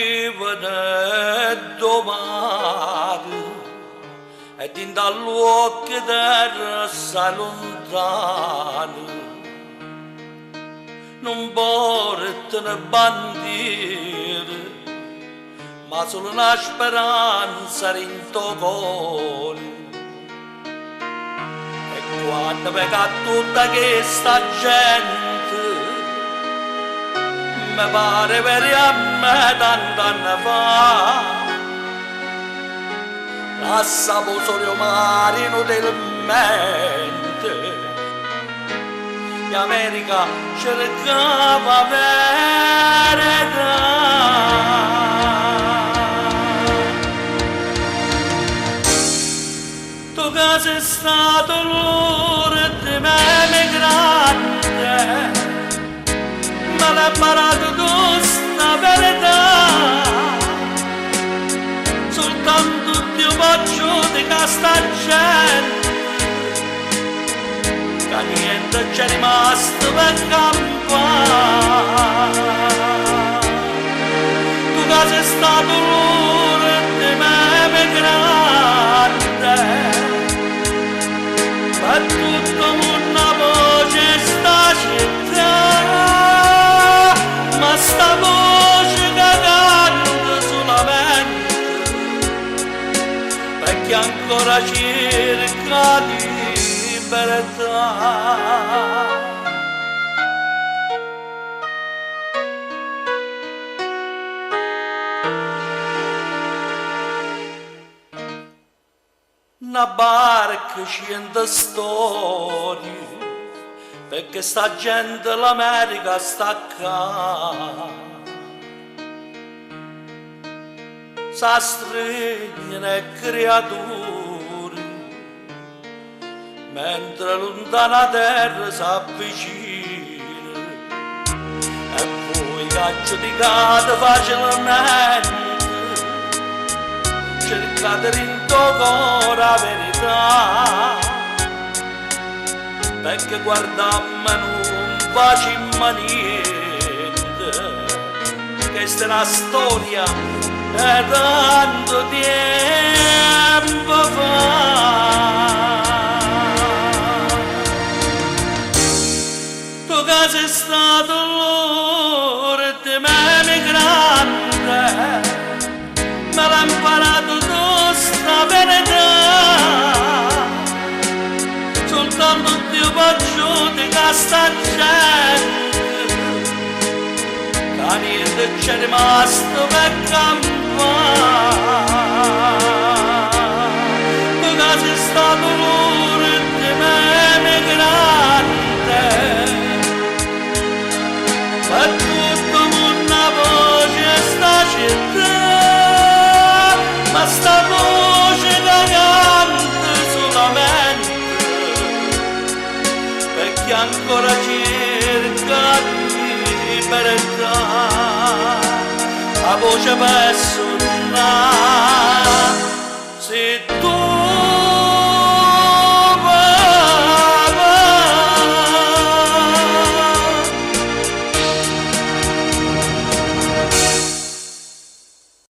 Arrivano domani e dint'all'uocchie terra sta lontano nun portano bandiere ma solo una speranza dint' 'o core e quando veco a tutta chesta gente me pare vedè a me tant'anni fa. Lassavo 'o sole e 'o mare inutilmente e 'America cercavo 'a verità. Tu ca si' stato l'urdemo emigrante, me l'hê 'mparato tu 'sta verità. Soltanto Dio po' giudicà 'sta gente ca niente c'è rimasto pe' campà. Tu ca si' stato l'urdemo emigrante, pe' tutt' 'o munno 'a voce 'e 'sta città, ma 'sta voce ca canta sulamente pe' chi ancora cerca 'a libertà. Na barca ciente storie pecché sta gente l'America sta ccà. S'astrigneno 'e criature mentre luntano 'a terra s'avvicina e voi ca giudicate facilmente cercate dint' 'o core 'a verità pecché guardammo nun facimmo niente chesta è na storia 'e tanto tiempo fa. Tu ca si' stato l'urdemo emigrante, me l'hê 'mparato tu 'sta verità. Soltanto Dio po' giudicà 'sta gente ca niente c'è rimasto pe' campà. Tu ca si' stato l'urdemo emigrante, pe' tutt' 'o munno 'a voce 'e 'sta città, ma 'sta voce ca canta sulamente pe' chi ancora cerca 'a libertà, 'a voce pe' sunnà. Si.